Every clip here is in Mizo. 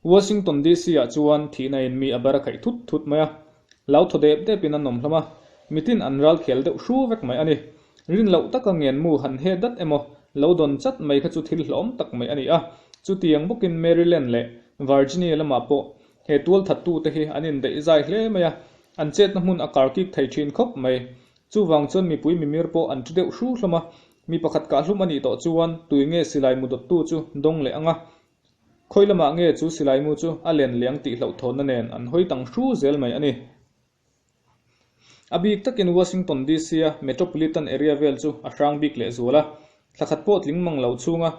Washington DC ah chuan thihna in mi a bar a khaih thut thut mai a, lau thaw dep dep in an awm hlawm a, mitin an ral khel deuh hru vek mai a ni. Rin loh taka ngenmu han he dat emaw lo dawn chat mai kha chu thil hlawm tak mai a ni a, chutiang bawkin Maryland leh Virginia lamah pawh he tualthattute hi an indaih zai hle mai a, an chetna hmun a karkik thei thin khawp mai. Chuvang chuan mipui mimir pawh an ṭi deuh hru hlawm a, mi pakhat kahhlum a nih tawh chuan tui nge silai mu dawttu chu dawng leh ang a, khawi lamah nge chu silai mu chu a len leh ang tih hlauhthawnna nen an hawi tang hru zel mai a ni. A bik takin Washington DC-a Metropolitan area vel chu a hrang bik leh zual a, thla khat pawh tling mang lo chhunga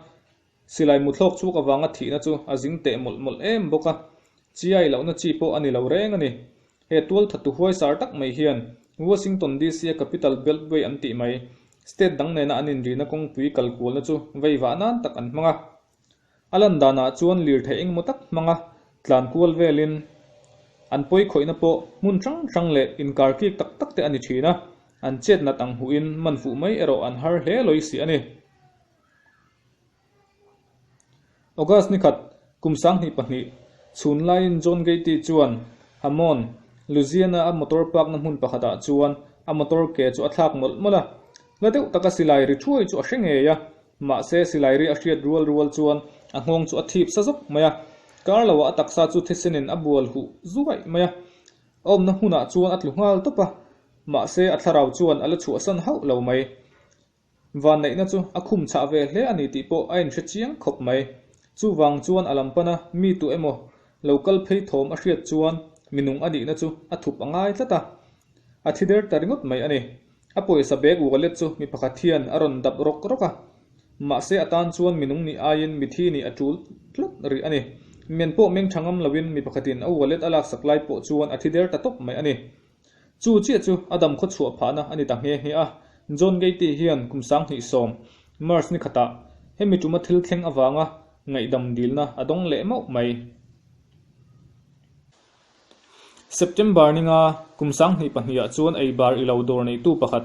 silai mu thlawk chhuak avanga thihna chu a zing teh mawlh mawlh em bawk a, chiai lohna chi pawh a ni lo reng a ni. He tualthattu huaisar tak mai hian Washington DC-a Capital Beltway an tih mai, state dang nena an inrina kawngpui kal kualna chu vei vah nan tak an hmang a. A lan danah chuan lirthei engemaw tak hmanga tlan kual velin an pawi khawihna pawh hmun hrang hrang leh inkarkik tak tak te a ni thin a, an chet nat ang huhin man fuh mai erawh an har hle lawi si a ni. August ni khat, kum 2002, chhun laiin John Gaty chuan Hammond, Louisiana a motor park na hmun pakhatah chuan a motor ke chu a thlak mawlh mawlh a. La deuh taka silai ri thuai chu a hre ngei a, mahse silai ri a hriat rual rual chuan a nghawng chu a thip sa zawk mai a. Kar loah a taksa chu thisenin a bual huh zuaih mai a. A awmna hmunah chuan a tlu nghal tawp a, mahse a thlarau chuan a la chhuahsan hauh lo mai. Vanneihna chu a khum chhah ve hle a ni tih pawh a inhre chiang khawp mai. Chuvang chuan a lam pana mi tu emaw lo kal phei thawm a hriat chuan minung a nihna chu a thup a ngai tlat a. A thi der ta ringawt mai a ni. A pawisa bag wallet chu mi pakhat hian a rawn dap rawk rawk a. Mahse a tan chuan minung nih aiin mithi nih a tul tlat rih a ni. Men pawh meng tha ngam loin mi pakhatin a wallet a laksak lai pawh chuan a thi der ta tawp mai a ni. Chu chiah chu a dam khaw chhuah phahna a ni ta nghe nghe a. John Gaty hian kum 2010, March ni khatah hemi tuma thil thleng avanga ngaihdam dilna a dawng leh mauh mai. September ninga kum 2002 ah chuan eibar i lo dawr neitu pakhat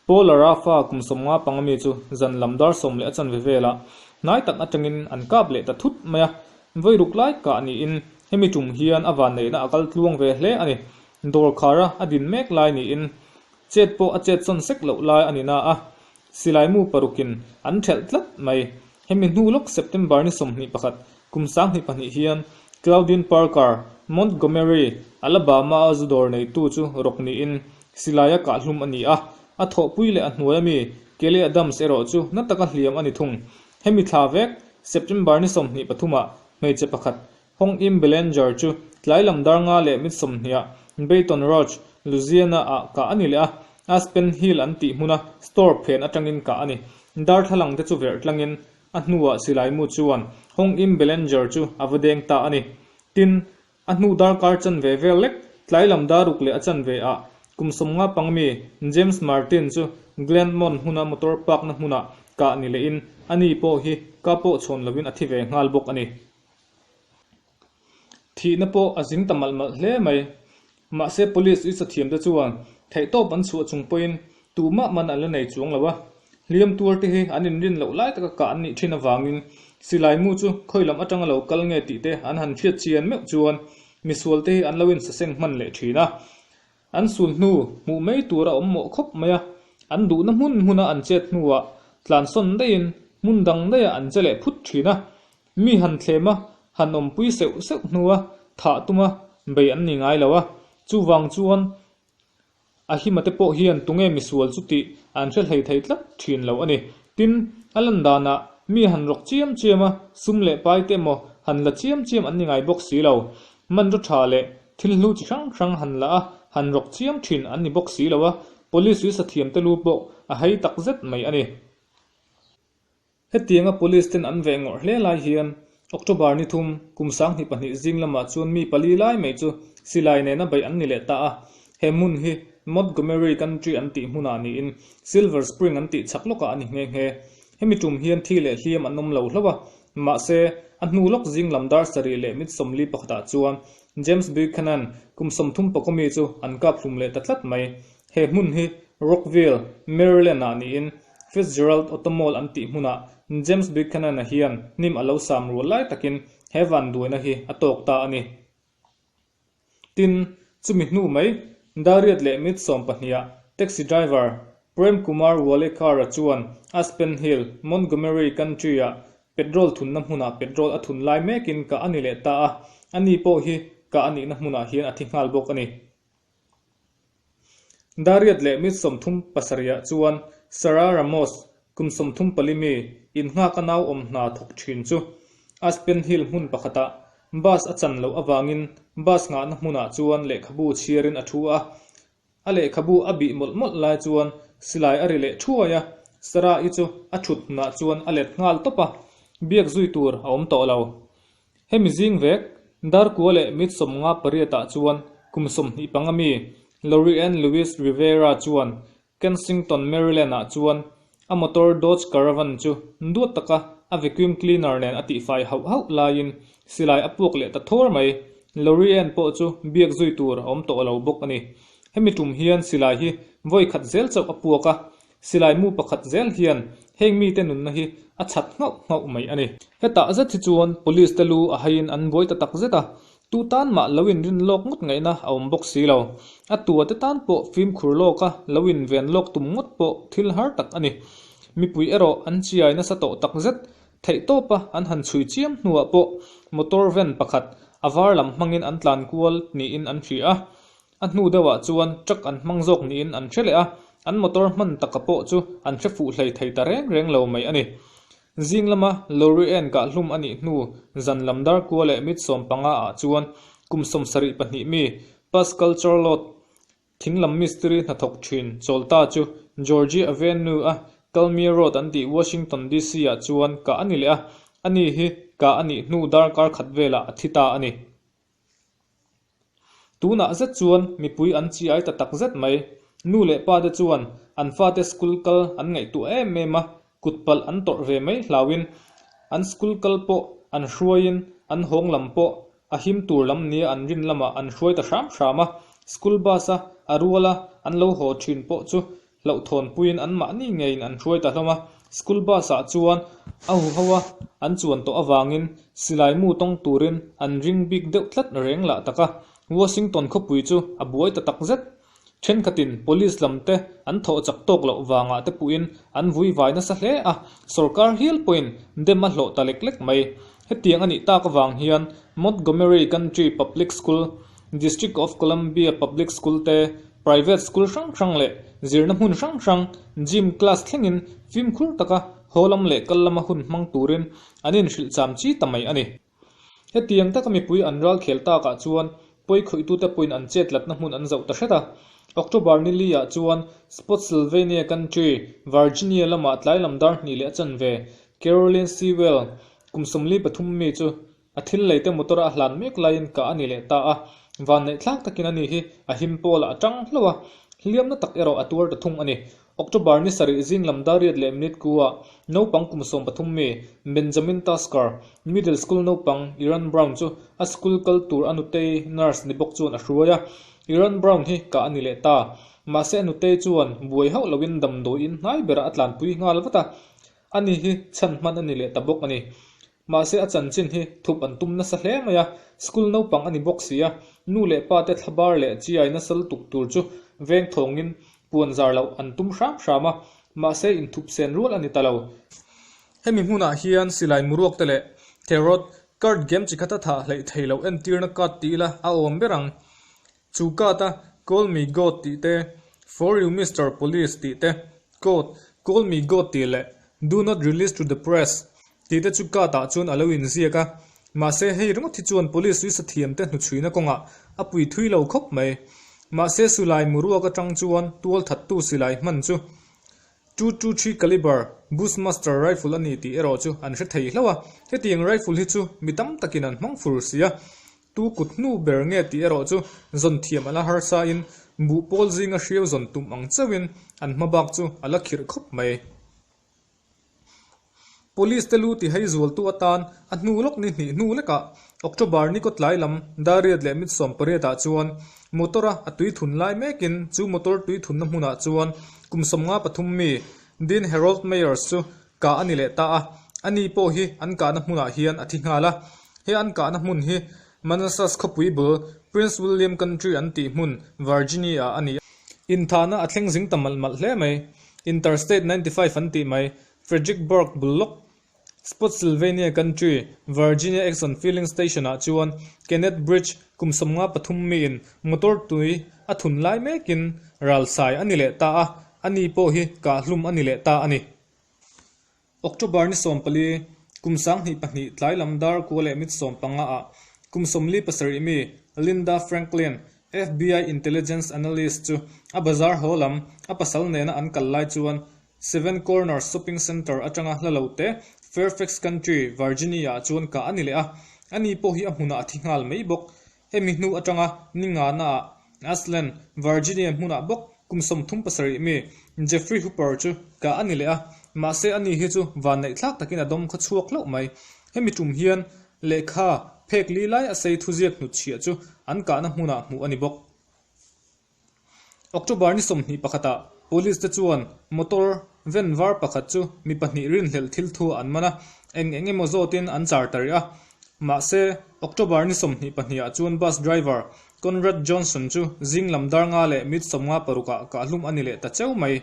Paul Arafa kum 55 mi chu zan lam dar sawm leh a chanve velah hnai tak atangin an kap leh ta thut mai a. Vawi ruk lai kah niin hemi tum hian a vanneihna a kal tluang ve hle a ni. Dawr khara a din mek lai niin chet pawh a chet sawn sek loh lai a ni na a, silai mu parukin an thelh tlat mai. Hemi hnu lawk September ni 21, kum 2002 hian Claudine Parker, Montgomery, Alabama-a zu dawr neitu chu rawk niin silaia kahhlum a ni a, a thawhpui leh a hnuai ami Kelly Adams erawh chu na taka hliam a ni thung. Hemi thla vek September ni 23 ah hmeichhe pakhat Hong Im Belanger chu tlai lam dar nga leh mit sawmhniah Baton Rouge, Louisiana ah kah a ni leh a, Aspen Hill an tih hmuna store phen atangin kah a ni. Darthlalang te chu verh tlangin a hnuah silai mu chuan Hong Im Belanger chu a va deng ta a ni. Tin, a hnu darkar chanve vel lek tlai lam daruk leh a chanve ah kum 50 pang mi James Martin chu Glenmont hmuna motor park na hmunah kah ni lehin ani pawh hi ka pawh chhawn lovin a thi ve nghal bawk a ni. Thihna pawh a zing ta malh malh hle mai. Mahse police i sathiamte chuan theihtawp an chhuah chung pawhin tumah man an la nei chuang lo a. Hliam tuar te hi an inrin loh lai taka kah an nih thin avangin silai mu chu khawi lam atanga lo kal nge tih te an han hriat chian meuh chuan misual te hi an lo insaseng hman leh thin a. An sul hnu hmuh mai tur a awm mawh khawp mai a, an duhna hmun hmuna an chet hnuah tlansawn daihin hmun dang daiah an che leh phut thin a. Mi han thlem a, han awmpui seuh seuh hnua thah tuma bei an ni ngai lo a, chuvang chuan a himate pawh hian tunge misual chu tih an hre hlei thei tlat thin lo a ni. Tin, a lan danah mi han rawk chiam chiam a, sum leh pai te emaw han la chiam chiam an ni ngai bawk si lo. Hmanraw tha leh thil hlu chi hrang hrang han la a, han rawk chiam thin an ni bawk si lo a, police uisathiam te lu pawh a hei tak zet mai a ni. Hetianga police ten an veh ngawrh hle lai hian October ni thum, kum 2002 zing lamah chuan mi pali lai mai chu silai nena beih an ni leh ta a. He hmun hi Montgomery Country an tih hmunah niin Silver Spring an tih chhak lawkah a ni nghe nghe. Hemi tum hian thi leh hliam an awm lo hlauh a, mahse a hnu lawk zing lam dar sarih leh mit sawmli pakhatah chuan James Buchanan kum 30 pakawmi chu an kap hlum leh ta tlat mai. He hmun hi Rockville, Maryland ah niin Fitzgerald Auto Mall an tih hmunah James Buchanan-a hian hnim a lo sam rual lai takin he vanduaina hi a tawk ta a ni. Tin, chumi hnu mai, Dariat leh mit sawmpahniha taxi driver Prem Kumar Walekar-a chuan Aspen Hill, Montgomery Country-ah petrol thunna hmunah petrol a thun lai mekin kah a ni leh ta a, ani pawh hi kah a nihna hmunah hian a thi nghal bawk a ni. Dariat leh mit 37 ah chuan Sarah Ramos, kum 34 mi, innghak a nau awm hna thawk thin chu Aspen Hill hmun pakhatah bus a chan loh avangin bus nghahna hmunah chuan lehkhabu chhiarin a thu a. A lehkhabu a bih mawlh mawlh lai chuan silai a ri leh thuai a, Sarah-i chu a thut hmunah chuan a let nghal tawp a, biak zui tur a awm tawh lo. Hemi zing vek, Darkua leh mit 58 ah chuan kum 25 mi Lori Ann Louise Rivera chuan Kensington, Maryland ah chuan a motor Dodge Caravan chu duat taka a vacuum cleaner nen a tihfai hauh hauh laiin silai a puak leh ta thawr mai. Lori Ann pawh chu biak zui tur a awm tawh lo bawk a ni. Hemi tum hian silai hi vawi khat zel chauh a puak a, Silai mu pakhat zel hian heng mite nunna hi a chhat nghauh nghauh mai a ni. Hetah zet hi chuan Police te lu a haiin an buai ta tak zet a, tu tan mah lo inrin lawk ngawt ngaihna a awm bawk si lo. A tua te tan pawh fimkhur lawka lo inven lawk tum ngawt pawh thil har tak a ni. Mipui erawh an chiai nasa tawh tak zet. Theihtawpa an han chhui chiam hnuah pawh motor van pakhat a var lam hmangin an tlan kual niin an hria a. A hnu deuhah chuan truck an hmang zawk niin an hre leh a, an motor hman taka pawh chu an hre fuh hlei thei ta reng reng lo mai a ni. Zing lama lorry en kahhlum a nih hnu zan lam darkua leh mit 15 ah chuan kum 72 mi Pascal Charlotte thinglam mistiri hnathawk thin chawlta chu Georgia Avenue a Kalmia Road an tih Washington DC ah chuan kah a ni leh a, ani hi kah a nih hnu darkar khat velah a thi ta a ni. Tunah zet chuan mipui an chiai ta tak zet mai. Nu leh pa te chuan an fate school kal an ngaihtuah em em a, kut palh an tawrh ve mai hlauhin an school kal pawh an hruaiin an hawng lam pawh a him tur lam nia an rin lamah an hruai ta hram hram a. School bus a a ruala an lo haw thin pawh chu Hlauhthawnpuiin anmahni ngeiin an hruai ta hlawm a, school bus ah chuan a huho a an chuan tawh avangin silai mu tawng turin an ring bik deuh tlat reng lah tak a, Washington khawpui chu a buai ta tak zet. Thenkhatin police lam te an thawh chak tawk loh vangah te puhin an vui vai nasa hle a, sorkar hial pawhin dem a hlawh ta lek lek mai. Hetiang a nih tak avang hian Montgomery Country Public School, District of Columbia Public School te Private school hrang hrang leh zirna hmun hrang hrang, gym class thlengin fimkhur taka haw lam leh kal lama hun hmang turin an inhrilh cham chi ta mai a ni. Hetiang taka mipui an ral khel takah chuan pawi khawihtute pawhin an chet latna hmun an zoh ta hret a. October ni li ah chuan Spotsylvania Country, Virginia lamah tlai lam dar hnih leh a chanve Caroline Sewell kum 43 mi chu A thil leite motor a hlan mek laiin kah a ni leh ta a, vanneih thlak takin ani hi a him pawlah a tang hlauh a, hliamna tak erawh a tuar ta thung a ni. October ni sarih zing lam dariat leh minute ku-ah naupang kum 13 mi Benjamin Tasker, middle school naupang Iran Brown chu a school kal tur a nutei nurse ni bawk chuan a hruai a, Iran Brown hi kah a ni leh ta. Mahse a nutei chuan buai hauh loin damdawiin hnai berah a tlanpui nghal vat a, ani hi chhan hman a ni leh ta bawk a ni. Mahse a chanchin hi thup an tum nasa hle mai a, school naupang a ni bawk si a, nu leh pa te thlabar leh chiai nasa lutuk tur chu veng thawngin puan zar loh an tum hram hram a, mahse inthup sen rual a ni ta lo. Hemi hmunah hian silai muruak te leh Therod card game chi khat a thah hleih thei loh entirna card ti ila a awm ber ang. Chu card a Call me God tih te, For you Mister Police tih te, Code, Call me God tih leh Do not release to the press tih te chu card ah chuan a lo inziak a. Mahse hei ringawt hi chuan police uisa thiam te hnuchhuina kawngah a pui thui lo khawp mai. Mahse sulai muruak atang chuan tual thattu silai hman chu 223 caliber Bushmaster rifle a ni tih erawh chu an hre thei hlauh a. Hetiang rifle hi chu mi tam takin an hmang fur si a. Tu kut hnu ber nge tih erawh chu zawn thiam a la harsa in buh pawl zinga hriau zawn tum ang chauhin an hma bak chu a la khirh khawp mai. Police te lu ti hei zualtu atan a hnu lawk ni hnih hnu lekah October ni kawtlai lam Dariat leh mit 18 ah chuan motor a a tui thun lai mekin chu motor tui thunna hmunah chuan kum 53 mi Dean Harold Meyers chu. kah a ni leh ta a, ani pawh hi an kahna hmunah hian a thi nghal a. He an kahna hmun hi Manassas khawpui bul Prince William Country an tih hmun Virginia-ah a ni a. Inthahna a thleng zing ta malh malh hle mai. Interstate 95 an tih mai, Fredericksburg bul lawk Spotsylvania Country, Virginia Exxon Filling Station-ah chuan Kenneth Bridge kum 53 miin motor tui a thun lai mekin ralsai a ni leh ta a, ani pawh hi kahhlum a ni leh ta a ni. October ni 14, kum 2002 tlai lam dar kua leh mit 15 ah kum 47 mi Linda Franklin, FBI Intelligence Analyst chu a bazar haw lam a pasal nena an kal lai chuan Seven Corners Shopping Center atanga hla lo te Fairfax Country, Virginia-ah chuan kah a ni leh a, ani pawh hi a hmunah a thi nghal mai bawk. Hemi hnu atanga ni ngana-ah Ashland, Virginia hmunah bawk kum 37 mi Jeffrey Hooper chu kah a ni leh a, mahse ani hi chu vanneihthlak takin a dawm khaw chhuak hlauh mai. Hemi tum hian lehkha phek li lai a sei thuziak hnutchhiah chu an kahna hmunah hmuh a ni bawk. October ni 21 ah Police te chuan motor van var pakhat chu mi pahnih rinhlelh thil thu an man a, eng eng emaw zawtin an char ta rih a. Mahse, October ni 22 ah chuan bus driver Conrad Johnson chu zing lam dar nga leh mit 56 ah kahhlum a ni leh ta cheu mai.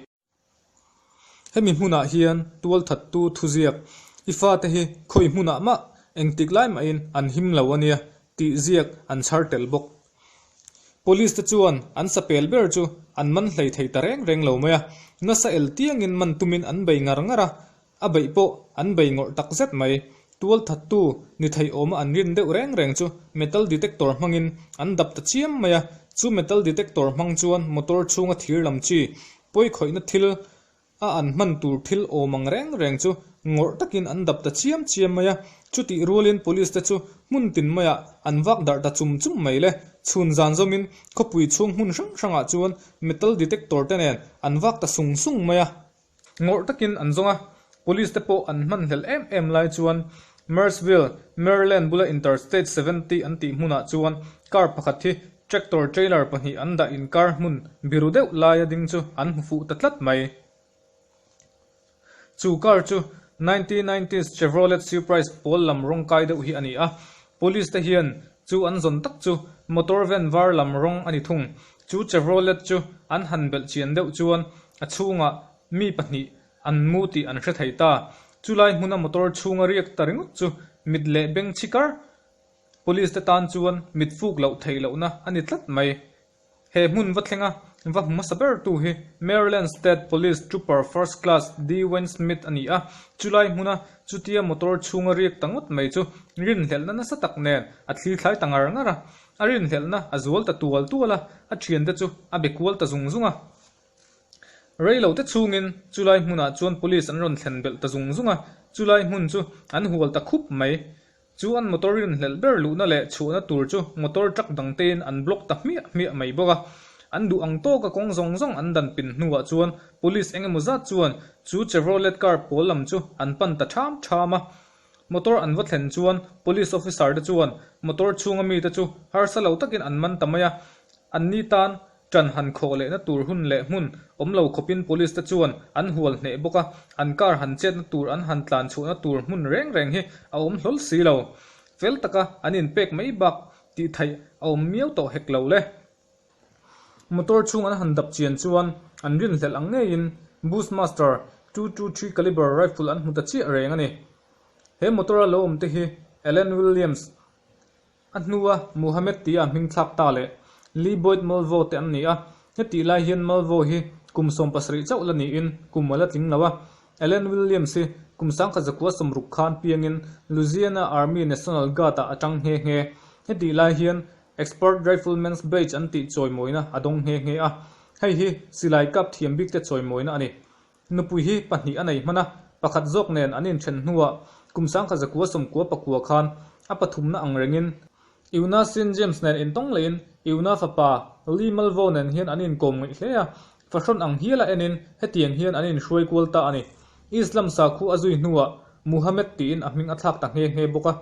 Hemi hmunah hian tualthattu thuziak, I fate hi khawi hmunah mah engtik lai mahin an him lo a nia tih ziak an chhar tel bawk. Police te chuan an sapel ber chu an man hlei thei ta reng reng lo mai a, nasa el tiangin man tumin an bei ngar ngar a, a beih pawh an bei ngawrh tak zet mai. Tualthattu ni thei awma an rin deuh reng reng chu metal detector hmangin an dap ta chiam mai a, chu metal detector hmang chuan motor chhunga thir lam chi pawi khawihna thil a an hman tur thil awm ang reng reng chu ngawrh takin an dap ta chiam chiam mai a, chutih rualin police te chu hmun tin maiah an vak darh ta chum chum mai le. Chhun zan zawmin khawpui chhung hmun hrang hrangah chuan metal detector te nen an vak ta sung sung mai a. Ngawrh takin an zawng a, police te pawh an hman hlel em em lai chuan Marsville, Maryland bula Interstate 70 an tih hmunah chuan car pakhat hi tractor trailer pahnih an dah inkar hmun biru deuh laia ding chu an hmu fuh ta tlat mai. Chu car chu 1990s Chevrolet Surprise pawl lam rawng kai deuh hi a ni a, police te hian chu an zawn tak chu motor van var lam rawng a ni thung. Chu Chevrolet chu an han belh chian deuh chuan a chhungah mi pahnih an mu tih an hre thei ta. Chulai hmuna motor chhunga riak ta ringawt chu mit leh beng chhi kar Police te tan chuan mit fuk loh theih lohna a ni tlat mai. He hmun va thlenga va hmu hmasa ber tu hi Maryland State Police Trooper First Class Dee Wayne Smith a ni a, chulai hmuna chutia motor chhunga riak ta ngawt mai chu rinhlelhna nasa tak nen a thli thlai ta ngar ngar a. A rinhlelhna a zual ta tual tual a, a thiante chu a be kual ta zung zung a. Rei lo te chhungin chulai hmunah chuan police an rawn thlen belh ta zung zung a, chulai hmun chu an hual ta khup mai. Chu an motor rinhlelh ber luhna leh chhuahna tur chu motor truck dang tein an block ta hmiah hmiah mai bawk a. An duh ang tawka kawng zawng zawng an dan pin hnuah chuan police eng emaw zat chuan chu Chevrolet car pawl lam chu an pan ta ṭham ṭham a. Motor an va thlen chuan police officer te chuan motor chhunga mite chu harsa lo takin an man ta mai a. Anni tan Ṭan han khawh lehna tur hun leh hmun awm lo khawpin police te chuan an hual hneh bawk a, an car han chetna tur an han tlan chhuahna tur hmun reng reng hi a awm hlawl si lo. Fel taka an inpek mai bak tih theih a awm miau tawh hek lo le. Motor chhung an han dap chian chuan an rinhlelh ang ngeiin Bushmaster 223 caliber rifle an hmu ta chiah reng a ni. He motor a lo awm te hi Allen Williams A hnua Muhammad tia hming thlak ta leh Lee Boyd Malvo te an ni a, hetih lai hian Malvo hi kum 70 chauh la niin kum a la tling lo a. Allen Williams hi kum 1960 khan piangin Louisiana Army National Guard-ah a tang nghe nghe. Hetih lai hian Expert Rifleman's Badge an tih chawimawina a dawng nghe nghe a, hei hi silai kap thiam bikte chawimawina a ni. Nupui hi pahnih a nei hman a, pakhat zawk nen an inthen hnuah kum 1994 khan a pathumna ang rengin Yuna Saint James nen intawng lehin Yuna fapa Lee Malvo nen hian an inkawm ngaih hle a, fahrawn ang hiala enin hetiang hian an inhruai kual ta a ni. Islam sakhu a zui hnuah Muhammad tiin a hming a thlak ta nghe nghe bawk a.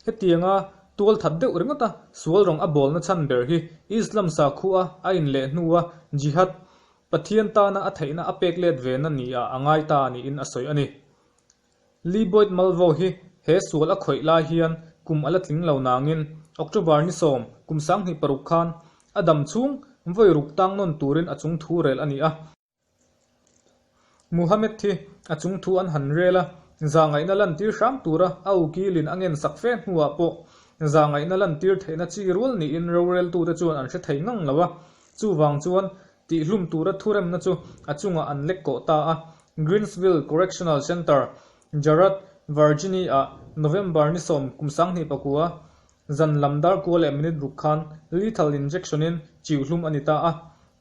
Hetianga tual that deuh ringawta sual rawng a bawlna chhan ber hi Islam sakhua a inleh hnua Jihad Pathian tana a theihna a pek let ve na ni ah a ngai ta niin a sawi a ni. Lee Boyd Malvo hi he sual a khawih lai hian kum a la tling lo nangin October ni sawm kum 26 khan a dam chhung vawi ruk tang nawn turin a chung thu rel a ni a. Muhammad hi a chung thu an han rel a, zahngaihna lantir hram tura a ukilin a ngen sak fe hnuah pawh zahngaihna lantir theihna chi rual niin roreltute chuan an hre thei ngang lo a, chuvang chuan Tihlum tura thuremna chu a chungah an lek kawh ta a. Greensville Correctional Center, Jarratt, Virginia-ah November ni sawm kum 29 zan lam dar kua leh minute ruk khan lethal injection-in chiuhlum a ni ta a.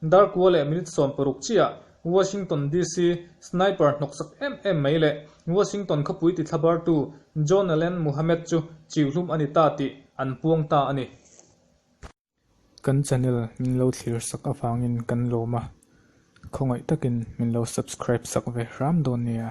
Dar kua leh minute 16 chiah Washington DC sniper hnawksak em em mai leh Washington khawpui tithlabartu John Allen Muhammad chu chiuhlum a ni ta tih an puang ta a ni. Kan channel min lo thlir sak avangin kan lawm a, khawngaih takin min lo subscribe sak ve hram dawn nia.